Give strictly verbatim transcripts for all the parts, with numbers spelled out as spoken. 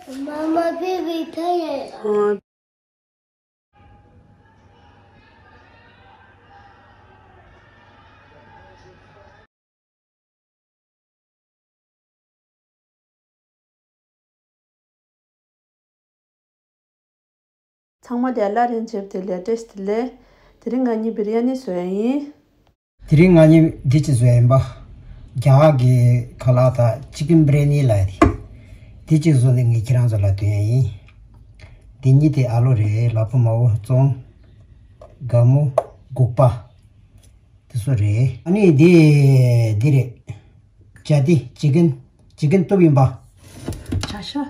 Mama, baby, tired. ཚང་མ་ལ་སླར་ཡང་མཇལ་བ་དེ་ལ་བཀྲ་ཤིས་བདེ་ལེགས། དེ་རིང་ང་གཉིས་བི་རི་ཡ་ནི་བཟོ་ཡ་ཡིན། དེ་རིང་ང་གཉིས་འདི་གཅིག་བཟོ་ཡ་ཡིན་པ། རྒྱ་གར་གྱི་ཁ་ལག་དང་ཅི་ཀིན་བི་རི་ཡ་ནི་ལབ་ཡ་དེ། འདི་གཅིག་བཟོ་ནས་ངས་ཁྱེད་རང་ཚོ་ལ་སྟོན་ཡ་ཡིན། འདི་གཉིས་དེ་ཨ་ལོ་རེད། ལ་ཕུག་མའོ། ཙོང་། སྒ་མོ། སྒུག་པ། དེ་ཚོ་རེད། ཨ་ནི་འདི་འདི་རེད། ཇ་འདི་ཅི་ཀིན། ཅི་ཀིན་གཏུབ་ཡིན་པ། བྱ་ཤ།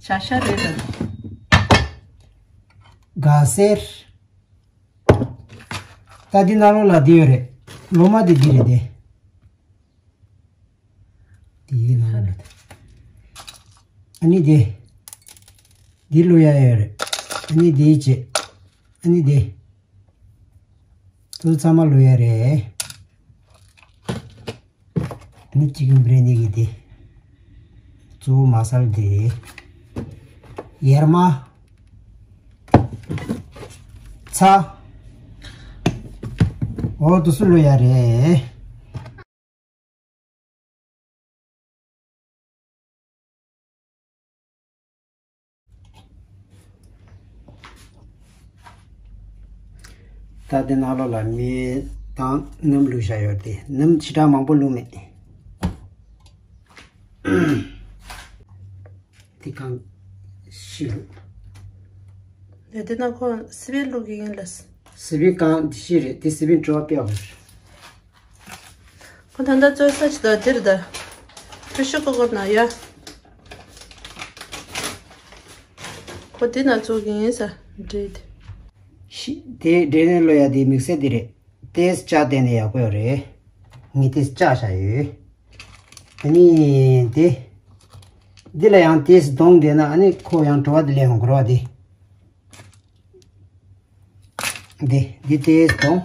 བྱ་ཤ་རེད་ད། ག་སེར། ད་འདི་ནང་ལོགས་ལ་འདི་ཡོད་རེད། ལོ་མ་འདི་འདི་རེད་དེ། འདི་ནང་ལོགས་ལ། ཨ་ནི་འདི། འདི་བླུག་ཡ་ཡོད་རེད། ཨ་ནི་འདི་བྱེད། ཨ་ནི་འདི། དེ་ཚང་མ་བླུག་ཡ་རེད། ཨ་ནི་ཅི་ཀིན་བི་རི་ཡ་ནི་གི་འདི། གཙོ་བོ་མ་སལ་འདི། ཡར་མ། ཚྭ། འོ་དེ་ཚོ་བླུག་ཡ་རེད། ད་དེ་ནང་ལོགས་ལ་མེ་དང་སྣུམ་བླུགས་བཞག་ཡོད་དེ། སྣུམ་ཞེ་དྲག་མང་པོ་བླུགས་མེད། དེ་གང་ཤི་རུ། ལས་དེ་ན་ཁོ་སི་པན་བླུག་གི་ཡིན་ལ། སི་པན་གང་དེ་ཤི་རེད། དེ་སི་པན་བྲོ་བ་པེ་བ་རེད། ཁོ་ད་ལྟ་བཙོས་ས་ཅི་ད་དེ་རེད་ད། ཕི་ཤི་ཀུ་ཀར་ན་ཡ། ཁོ་དེ་ན་བཙོ་གི་ཡིན་ས་འདྲེ་དེ། ཤི་དེ་འདྲེ་ནས་ལོ་ཡ་དེ་དམིགས་བསལ་དེ་རེད། ཏེས་ལྕགས་བསྟན་ནས་ཡག་པོ་ཡོད་རེད། ངས་ཏེས་ལྕགས་བཞག་ཡོད། ཨ་ནི་དེ། འདི་ལ་ཡང་ཏེས་གདོང་བསྡད་ན་ཨ་ནི་ཁོ་ཡང་བྲོ་བ་དེ་ལས་ཡོང་གི་རེད་བ་དེ། འདི་འདི་ཏེས་གདོང་།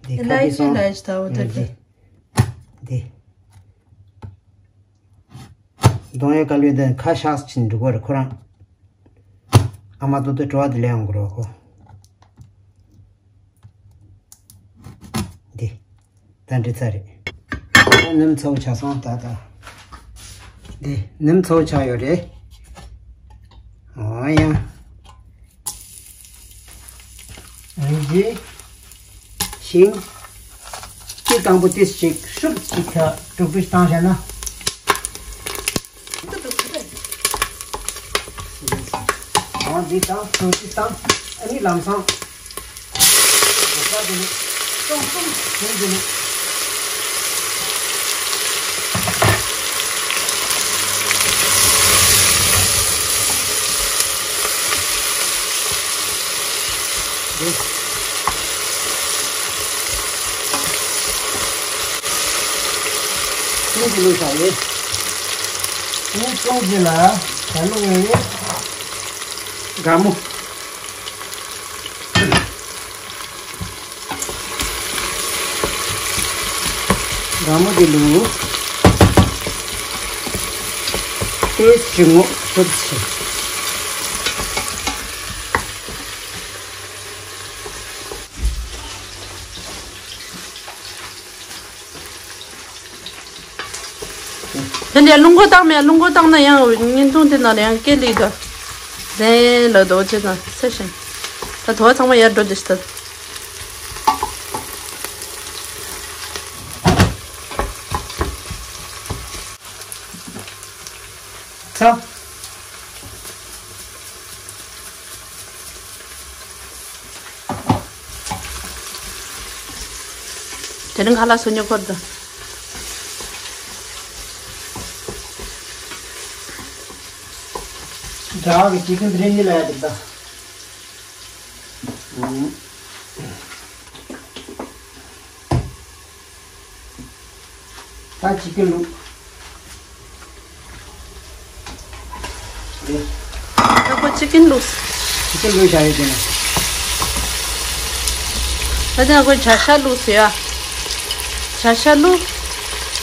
འདི་ཁ་ཏེ་སོང་། འདི། འདི། གདོང་ཡ་ཀ་ལུས་དེ་ཁ་ཤགས་ཕྱིན་འགྲོ་གི་རེད་ཁོ་རང་། ཨ་མ་ཏོ་ཏོ་བྲོ་བ་དེ་ལས་ཡོང་གི་རེད་ཁོ། འདི། ད་འདི་ཚ་རེད། ད་སྣུམ་ཚ་བོ་ཆགས་སོང་ད་ད། འདི་སྣུམ་ཚ་བོ་ཆགས་ཡོད་རེད། འོ་ཡ། རིགས་རྒྱུད། ཤིང་། དེ་དང་པོ་དེ་ཞིག་ཤུབ་ཅིག་ཁ་དཀྲུག་དཀྲུག་བཏང་བྱས་ན། འོ་འདི་དང་དོ་ཅི་དང་ཨ་ནི་ལམ་སང་། འོ་ད་དེ་ནི་ཅུང་ཅུང་བྱུང་དེ་ནི། འདི། སྙིང་གི་བླུགས་བཞག་ཡོད། སྙིང་སྟོང་གི་ལ་ད་བླུགས་ཡོད་ཡོད། དགའ་མོ། དགའ་མོ་དེ་བླུགས། ཏེས་ཅི་ངོ་ཤོར་ཆེ། དེ་ནས་རླུང་སྒོ་བཏང་མེད། རླུང་སྒོ་བཏང་ན་ཡང་བརྙན་ཐུང་དེ་ནང་ལ་ཡང་སྐད་ལེགས་དོ། ལན་ལ་དོ་ཅེ་ན་ཚེ་ཞིང་། ད་དོ་ཚང་མ་ཡར་འགྲོ་དེ་ཤི་ད། ཚ། དེ་རིང་ཁ་ལག་སོ་ཉོ་འཁོར་དང་། འདྲ་བ་གི་ཅི་ཀིན་བི་རི་ཡ་ནི་ལ་ཡ་དེ་ད། ད་ཅི་ཀིན་བླུགས། ད་ཁོ་ཅི་ཀིན་བླུགས། ཅི་ཀིན་བླུགས་བཞག་ཡོད་དེ་ན། ད་ལྟ་ཁོ་བྱ་ཤ་བླུགས་ཟེར་ཡ། བྱ་ཤ་བླུགས།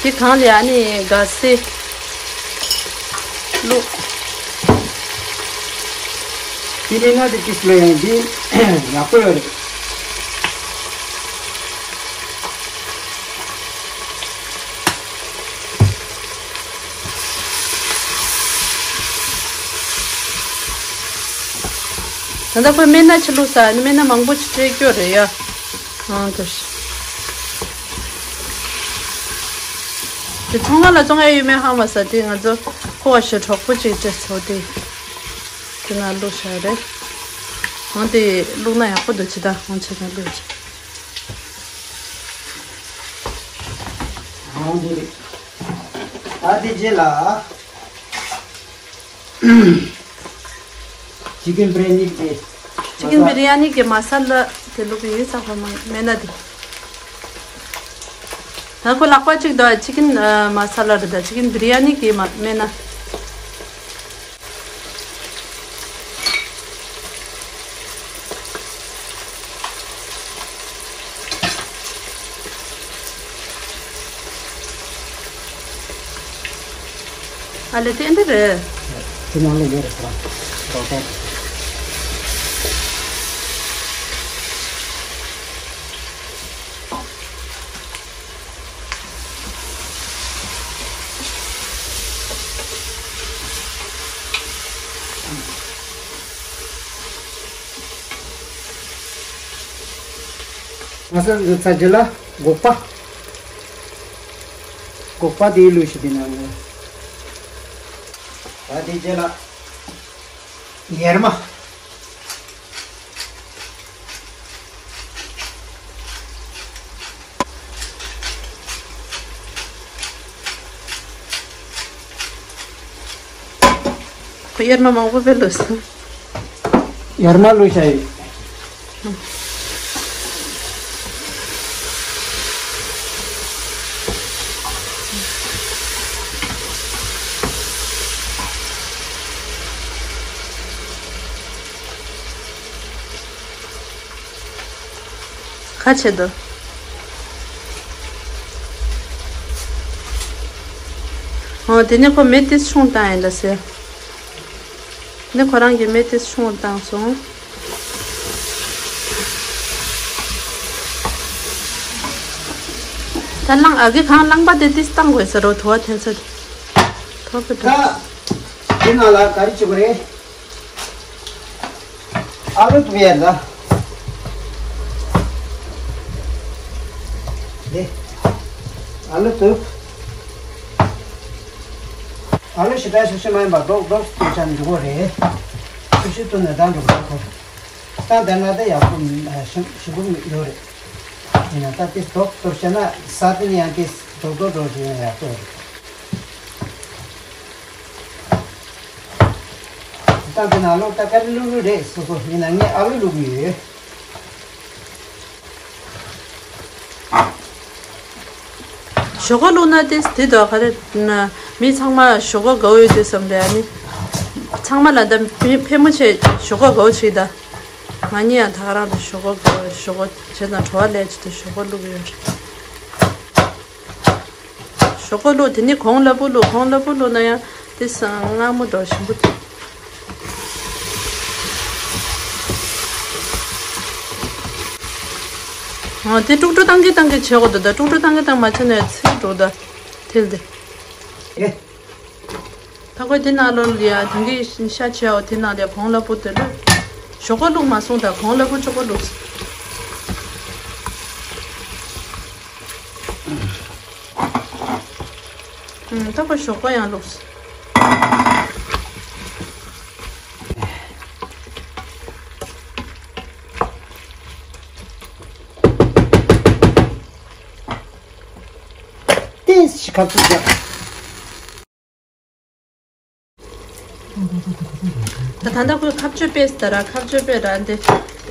དེ་གང་ལ་ཨ་ནི་ག་སེ་བླུགས། དེ་ནས་ན་དེ་ཅིག་ལ་ཡང་འདི་ཡག་པོ་ཡོད་རེད། ད་ལྟ་ཁོས་སྨན་སྣ་ཅིག་བླུགས་ས་ནི་སྨན་སྣ་མང་པོ་ཅིག་སྤྲད་སྐྱོ་རེད་ཡ། ཨང་དུ། དེ་ཚོང་ཁང་ལ་བཙོང་ཡ་ཡོད་མེད་ཧ་མ་ས་དེ་ང་ཚོ་ཁོ་བ་ཞེ་གྲོགས་པོ་ཅིག་སྤྲད་ཚོ་དེ། དེ་ན་བླུགས་ཤག་རེད། ཨང་དེ་བླུགས་ན་ཡག་པོ་འདུག་ཅི་ད་ཧོང་ཆེ་ན་བླུགས་ཅི། ཨང་དེ་རེད། ད་དེ་རྗེས་ལ། ཅི་ཀན་བི་རི་ཡ་ནི་གི། ཅི་ཀན་བི་རི་ཡ་ནི་གི་མ་ས་ལ་དེ་བླུགས་ཡིན་ས་ཧོ་མ་མེད་ན་དེ། ད་ཁོ་ལག་པ་གཅིག་དང་ཅི་ཀན་མ་ས་ལ་རེད་ད་ཅི་ཀན་བི་རི་ཡ་ནི་གི་མ་མེད་ན། ཨ་ལེ་དེ་འདི་རེད། དེ་ནང་ལ་ཡོད་རེད་ཁོ་རང་རོ་ཏོག་ང་ཚོ་ཚ་རྗེས་ལ་སྒོག་པ། སྒོག་པ་དེའི་ལུས་ཤིག་དེ་ནང་ལ། ད་དེ་རྗེས་ལ་ཡར་མ། ཁོ་ཡར་མ་མང་པོ་བེ་ལོས། ཡར་མ་ལོས་བྱ་ཡི། ཁ་ཆེ་དོ། ཨོ་དེ་ནས་ཁོ་མེ་ཏིས་ཆུང་བཏང་ཡིན་ལ་ཟེར། ནི་ཁོ་རང་གི་མེ་ཏིས་ཆུང་བཏང་སོང་། ད་ལང་ཨ་གི་གང་ལང་པ་དེ་ཏིས་བཏང་དགོས་ཟེར་རོ་དུ་བ་འཐེན་ཚོད། ཐོ་པེ་ད་འདི་ནང་ལ་ག་རེ་བྱེད་དགོས་རེད། ཨ་ལུ་བཏུབ་ཡ་ལ། དེ། ཨ་ལུ་བཏུབ། ཨ་ལུ་ཞེ་དྲག་ཤུག་ཤུག་མ་ཡིན་པ་རྡོག་རྡོག་བཏུབ་ཆ་འཇུག་གོ་རེད། ཤུག་ཤུག་བཏུབ་ནས་ད་འགྲོ་གོ་ཁོ། ད་འདི་ན་ད་ཡག་པོ་ཞིམ་ཞིམ་པོ་ཡོད་རེད། ཡིན་ན་ད་དེ་རྡོག་བཏུབ་བྱས་ན་ས་དེ་ནི་ཡང་དེ་རྡོག་རྡོག་རྡོག་ཞིག་ཡང་ཡག་པོ་རེད། ད་འདི་ནང་ལོགས་ད་དཀར་ལུག་ལུག་རེད་སོ་སོ་ཡིན་ན་ངས་ཨ་ལུ་ལུག་ཡོད། ཞོག་ཁོག་བླུགས་ན་དེ་དེ་དོ་ག་རེ་ན་མི་ཚང་མ་ཞོག་ཁོག་དགའ་བོ་ཡོད་དུས་བསམ་རེད་ཨ་ནི། ཚང་མ་ལ་ད་ཕེ་ཕེ་མོ་ཆེ་ཞོག་ཁོག་དགའ་བོ་ཆེ་ད། ང་གཉིས་ཡང་ད་ག་རང་དུ་ཞོག་ཁོག་དགའ་བོ་ཞོག་ཁོག་བྱས་ན་བྲོ་བ་ལས་ཆེད་དུ་ཞོག་ཁོག་བླུགས་ཡོད་རེད། ཞོག་ཁོག་བླུགས་དེ་ནི་གོང་སླ་པོ་བླུགས་གོང་སླ་པོ་བླུགས་ན་ཡང་དེ་སང་མངར་མོ་འདྲ་ཞིམ་པོ་འདུག་ཨ་དེ་དཀྲུག་དཀྲུག་བཏང་གི་བཏང་གི་བྱེད་དགོས་འདུག་ད་དཀྲུག་དཀྲུག་བཏང་གི་བཏང་མ་བྱས་ན་ཚིལ་འགྲོ་ད་ཐལ་དེ། ཨེ། ད་ཁོ་དེ་ནང་ལོ་ལ་ཡ་དེང་གི་ཤ་ཆེའོ་དེ་ནང་ལ་གོང་སླ་པོ་དེ་ལ། ཞོག་ཁོག་བླུགས་མ་སོང་ད་གོང་སླ་པོ་ཅོག་པོ་བླུགས། ཨུམ། ད་ཁོ་ཞོག་པ་ཡང་བླུགས། ཏིས་ཤི་ཁ་ཚུགས་རྒྱག་ད་ད་ལྟ་ཁོས་ཁ་གཅོད་པས་ད་ར་ཁ་གཅོད་པས་ར་འདི་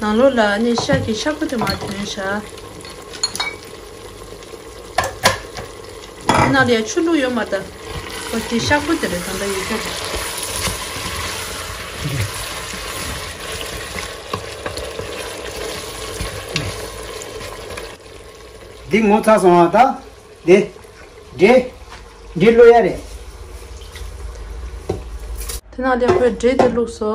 ནང་ལོགས་ལ་ནི་ཤ་གི་ཤ་ཁུ་དེ་མ་ཐོན་ཤག་དེ་ནང་ལ་ཡ་ཆུ་བླུགས་ཡོད་མ་ད། ཁོ་དེ་ཤ་ཁུ་དེ་རེད་ད་ལྟ་ཡོད་ཀྱི་རེད། འདི་ངོ་ཚ་སོང་བ་ད། དེ། འབྲས། འབྲས་བླུག་ཡ་རེད། དེ་ནང་ལས་ཁོས་འབྲས་དེ་བླུགས་སོ།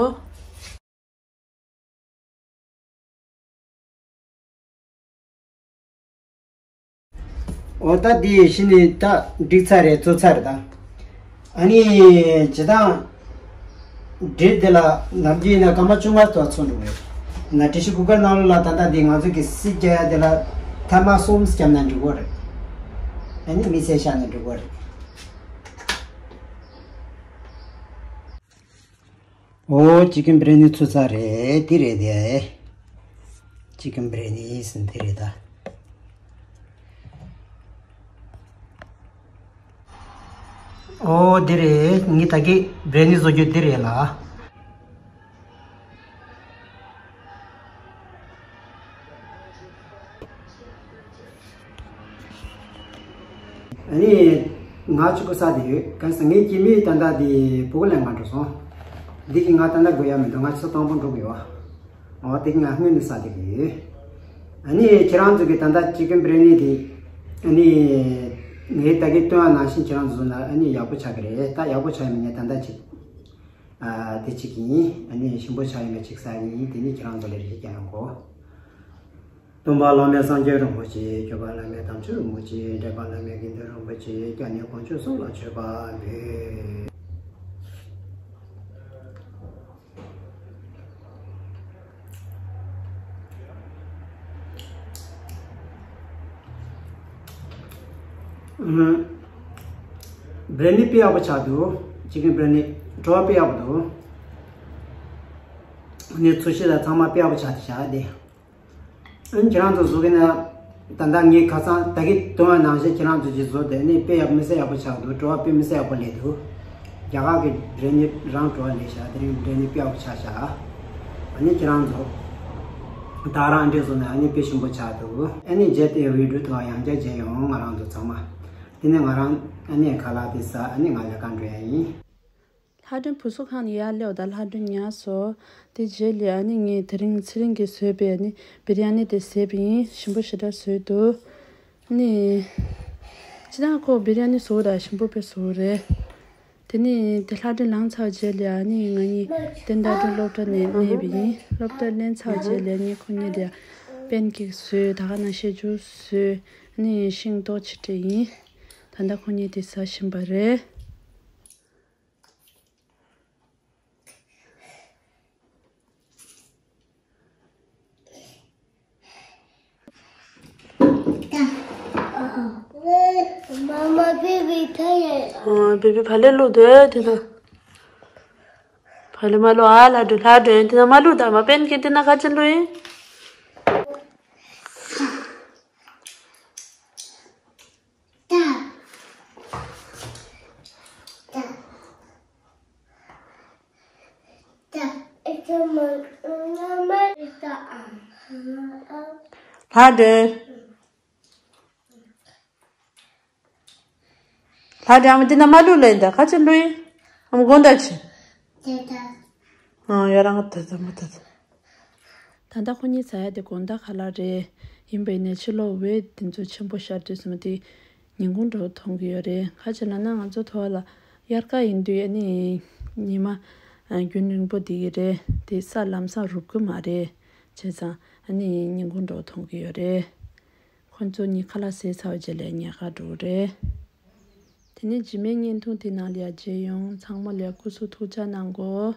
འོ་ད་དེ་གཞི་ནས་ད་འགྲིག་ཚར་རེད། བཙོ་ཚར་རེད་ད། ཨ་ནི་ཇི་ལྟར་འབྲས་དེ་ལ་ནམ་རྒྱུན་ཡིན་ན་སྐར་མ་བཅོ་ལྔ་ཙམ་འཚོ་འགྲོ་གི་རེད། ན་pressure cooker་ནང་ལོགས་ལ་ད་ལྟ་འདི་ང་ཚོ་གི་སི་རྒྱག་ཡ་དེ་ལ་ཐ་མག་གསུམ་བརྒྱབ་ན་འགྲིག་གི་རེད། ཨ་ནི་མི་ཚེ་བཞག་ན་འགྲིག་གི་རེད། འོ་chicken biryani་ཚོ་ཚ་རེད། དེ་རེད་དེ། chicken biryani་ཟིན་དེ་རེད་ད། འོ་དེ་རེད། ངས་ད་གི་biryani་བཟོ་རྒྱུ་དེ་རེད་ལ། ཨ་ནི་ང་གཅིག་པུ་ཟ་དེ་ཡོད། གང་ཟེར་ངའི་སྐྱེ་དམན་ད་ལྟ་དེ་བུ་གུ་ལེན་ག་འགྲོ་སོང་། འདི་གི་ང་ད་ལྟ་དགོས་ཡ་མི་འདུག་ང་ཆུ་ཚོད་སྟོང་པོ་འགྲོ་དགོས་བ། འོ་དེ་གི་ང་སྔོན་ནས་ཟ་དེ་གི་ཡོད། ཨ་ནི་ཁྱེད་རང་ཚོ་གི་ད་ལྟ་chicken biryani་དེ་ཨ་ནི་ངས་ད་གི་སྟོན་པ་ནང་བཞིན་ཁྱེད་རང་ཚོ་ན་ཨ་ནི་ཡག་པོ་ཆགས་ཀྱི་རེད། ད་ཡག་པོ་ཆགས་ཡ་མི་ངས་ད་ལྟ་ཅིག་ཨ་དེ་གཅིག་ཡིན། ཨ་ནི་ཞིམ་པོ་ཆགས་ཡིན་པ་གཅིག་ཟ་ཡིན། དེ་ནི་ཁྱེད་རང་ཚོ་ལ་རེ་ཞིག་ཀྱང་ཡོང་གོ། སྟོན་པ་བླ་མེད་སངས་རྒྱས་རིན་པོ་ཆེ། སྐྱོབ་པ་བླ་མེད་དམ་ཆོས་རིན་པོ་ཆེ། འབྲེག་པ་བླ་མེད་དགེ་འདུན་རིན་པོ་ཆེ། སྐྱབས་གནས་དཀོན་མཆོག་གསུམ་ལ་མཆོད་པ་འབུལ། ཨུམ། biryani་དཔེ་ཡག་པོ་ཆགས་འདུག chicken biryani་བྲོ་བ་དཔེ་ཡག་པོ་འདུག་ཨ་ནི་ཚོས་གཞི་ལ་ཚང་མ་དཔེ་ཡག་པོ་ཆགས་ཏེ་བཞག་དེ། ཨ་ནི་ཁྱེད་རང་ཚོ་བཟོ་གི་ན། ད་ལྟ་ངས་ཁ་སང་ད་གི་སྟོན་པ་ནང་བཞིན་ཁྱེད་རང་ཚོ་གིས་བཟོ་དེ་ནི་དཔེ་ཡག་མི་ཚེ་ཡག་པོ་ཆགས་འདུག་བྲོ་བ་དཔེ་མི་ཚེ་ཡག་པོ་སླེབས་འདུག་རྒྱ་གར་གི་biryani་རང་བྲོ་བ་སླེབས་ཤག་དེ་རིང་biryani་དཔེ་ཡག་པོ་ཆགས་ཤག་ཨ་ནི་ཁྱེད་རང་ཚོ་ད་རང་འདྲ་བཟོ་ན་ཨ་ནི་དཔེ་ཞིམ་པོ་ཆགས་འདུག་ཨ་ནི་རྗེས་དེ་video་དང་ཡང་བསྐྱར་མཇལ་ཡོང་། ང་རང་ཚོ་ཚང་མ། དེ་ནས་ང་རང་ཨ་ནི་ཁ་ལག་དེ་ཟ། ཨ་ནི་ང་ལས་ཀ་འགྲོ་ཡ་ཡིན། ལྷ་སྒྲོན་བུ་གསོ་ཁང་ནས་ཡར་སླེབས་ད་ལྷ་སྒྲོན་ཉལ་སོང་། དེ་རྗེས་ལ་ཨ་ནི་ངས་དེ་རིང་ཚེ་རིང་གིས་བཟོས་པའི་ཨ་ནི་biryani་དེ་བཟས་པ་ཡིན། ཞིམ་པོ་ཞེ་དྲག་བཟོས་འདུག་ཨ་ནི་སྤྱིར་བཏང་ཁོ་biryani་བཟོ་ར་ཞིམ་པོ་དཔེ་བཟོ་རེད། དེ་ནས་དེ་ལྷ་སྒྲོན་ལངས་ཚར་རྗེས་ལ་ཨ་ནི་ང་གཉིས་བསྟན་དར་སྒྲོན་སློབ་གྲྭ་ནས་སླེབས་པ་ཡིན། སློབ་གྲྭ་ལེན་ཚར་རྗེས་ལ་ཨ་ནི་ཁོ་གཉིས་ལ་pancake་བཟོས། ད་ག་ནང་བཞིན་juice་བཟོས། ཨ་ནི་ཤིང་ཏོག་ཕྱེ་སྤྲད་ཡིན། ད་ལྟ་ཁོ་གཉིས་དེ་ཟ་བཞིན་པ་རེད། མ་མ་བི་བི་ཕ་ཡེ། ཨ། བི་བི་ཕ་ལེ་བླུགས་འདོད་དེ་ན། ཕ་ལེ་མ་བླུགས་ཨ། ལྷ་སྒྲོན་ལྷ་སྒྲོན་དེ་ན་མ་བླུགས་ད། མ་པན་ཀེ་དེ་ན་ཁ་ཆེ་བླུགས་ཡིན། ལྷ་སྒྲོན། ལྷ་སྒྲོན། ཨ་མ་འདི་ན་མ་བླུགས་ལ་ཡིན་ད། ཁ་ཆེ་བླུགས་ཡིན། ཨ་མ་དགོང་དག་ཆེ། ཨ་ཡ་རང་ད་ད་མ་ད་ད། ད་ལྟ་ཁོ་གཉིས་ཟ་ཡ་དེ་དགོང་དག་ཁ་ལག་རེད། ཡིན་པ་ཡིན་ནའི་ཕྱི་ལོགས་འོད་དེ་ཚོ་ཆེན་པོ་ཤར་དུས་སུ་དེ་ཉིན་གུང་འདྲ་བོ་མཐོང་གི་ཡོད་རེད། ག་རེ་ལབ་ན་ང་ཚོ་ཐོག་ལ་དབྱར་ཁ་ཡིན་དུས་ཨ་ནི་ཉི་མ་རྒྱུན་རིང་པོ་བསྡད་ཀྱི་རེད། དེ་ས་ལམ་སང་རུབ་ཀྱི་མ་རེད། བྱས་ཙང་ཨ་ནི་ཉིན་གུང་འདྲ་བོ་མཐོང་གི་ཡོད་རེད། ཁོ་ཚོ་གཉིས་ཁ་ལག་ཟས་ཚར་བའི་རྗེས་ལ་ཉལ་ཁར་འགྲོ་གི་རེད། དེ་ནས་རྗེས་མའི་བརྙན་ཐུང་དེ་ནང་ལ་ཡར་མཇལ་ཡོང་། ཚང་མ་ལ་སྐུ་གཟུགས་ཐུགས་ཅག་གནང་གོ།